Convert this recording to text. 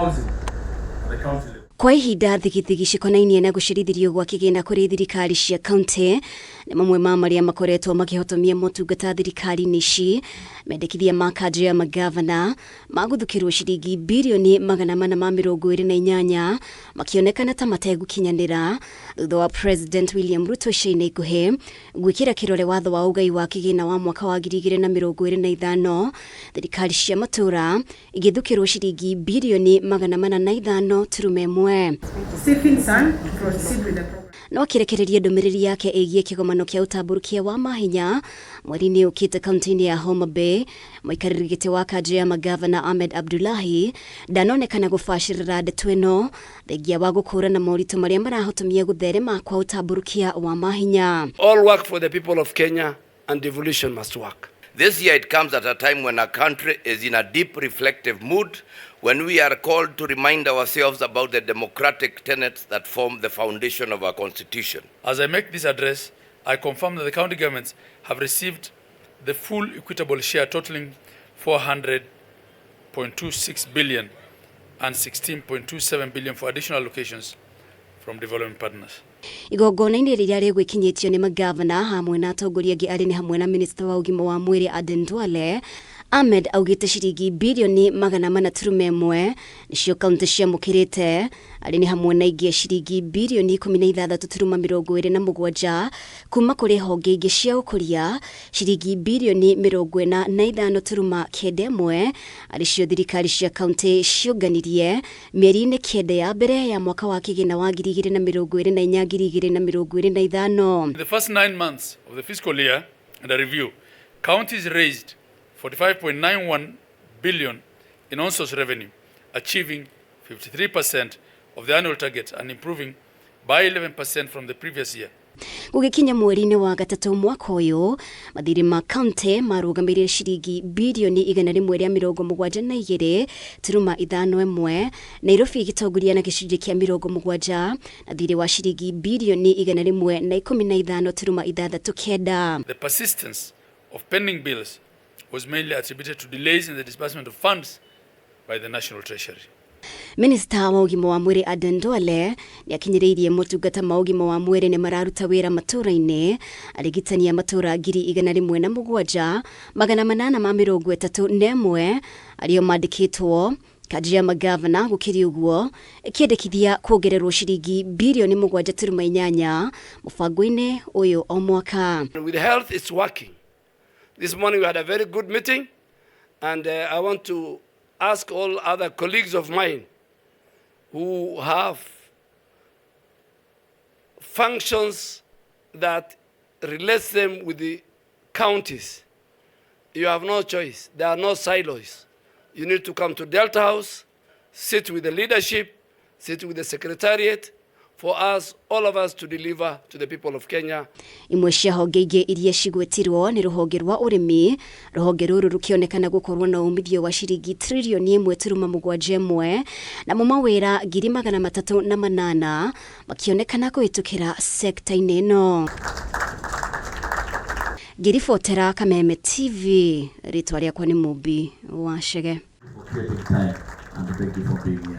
housing at the county level. Kwa ihinda thigithigi cikonainie na gũcerithĩrio gwa kĩgĩna kũrĩ thirikari cia kaunti nĩ mamwe ma marĩa makoretwo makĩhotomia motungata thirikari-inĩ ici. Mendekithia ma kanjũ ya magavana ma gũthukĩrwo ciringi birioni 428 makĩonekana ta mategũkinyanĩra thutha wa President William Ruto ica-inĩ ikuhĩ gwĩkĩra kĩrore watho wa ũgai wa kĩgĩna wa mwaka wa 2025, thirikari cia matũra igĩthukĩrwo ciringi birioni 405.1. Stephen Sang to proceed with the program. No akĩrekereria ndũmĩrĩri yake ĩgiĩ kĩgomano kĩa ũtambũrũkia wa mahinya mweri-inĩ ũkĩte kaunti-inĩ ya Homa Bay, mũikarĩri gĩtĩ wa kanjũ ya magavana Ahmed Abdullahi ndanonekana gũbacĩrĩra ndeto ĩno thengia wa gũkũrana moritũ marĩa marahotomia gũtherema kwa ũtambũrũkia wa mahinya. All work for the people of Kenya, and devolution must work. This year it comes at a time when our country is in a deep reflective mood, when we are called to remind ourselves about the democratic tenets that form the foundation of our constitution. As I make this address, I confirm that the county governments have received the full equitable share totaling 400.26 billion and 16.27 billion for additional allocations from development partners. Igongona-inĩ rĩrĩa rĩgwĩkinyĩtio nĩ magavana hamwe na atongoria angĩ arĩ nĩ hamwe na minista wa ũgima wa mwĩrĩ Aden Duale, Ahmed augĩte ciringi birioni 400.1 nĩcio kaunti ciamũkĩrĩte, arĩ nĩ hamwe na ingĩ ciringi birioni 16.27 kuma kũrĩ honge ingĩ cia ũkũria, ciringi birioni 45.91 arĩ cio thirikari cia kaunti ciũnganirie mĩeri-inĩ 9 ya mbere ya mwaka wa kĩgĩna wa 2024 2025. In the first 9 months of the fiscal year under review, counties raised 45.91 billion in on-source revenue, achieving 53% of the annual target and improving by 11% from the previous year. Gũgĩkinya mweri-inĩ wa gatatũ mwaka ũyũ, mathirĩ ma kaunti marũgamĩrĩire ciringi birioni 172.51, Nairobi ĩgĩtongoria na gĩcunjĩ kĩa 70 na thirĩ wa ciringi birioni 115.69. The persistence of pending bills was mainly attributed to delays in the disbursement of funds by the National Treasury. Minista wa ũgima wa mwĩrĩ Aden Duale nĩ akinyĩrĩirie motungata ma ũgima wa mwĩrĩ nĩ mararuta wĩra matũra-inĩ. Arigitani a matũra 107,831 arĩa mandĩkĩtwo kanjũ ya magavana. Gũkĩrĩ ũguo, ĩkĩendekithia kuongererwo ciringi birioni 7.8 mũbango-inĩ ũyũ o mwaka. With health, it's working. This morning we had a very good meeting, and I want to ask all other colleagues of mine who have functions that relates them with the counties. You have no choice. There are no silos. You need to come to Delta House, sit with the leadership, sit with the secretariat, for us, all of us, to deliver to the people of Kenya. Imwe cia honge ingĩ iria cigwetirwo nĩ rũhonge rwa ũrĩmi, rũhonge rũrũ rũkĩonekana gũkorwo na umithio wa ciringi tririoni 1.71, namo mawĩra 308,000 makĩonekana kũhĩtũkĩra sekta-inĩ ĩno. Ngĩribotera Kameme TV, rĩtwa rĩakwa nĩ Mũmbi wa Chege. For creating time, and thank you for being here.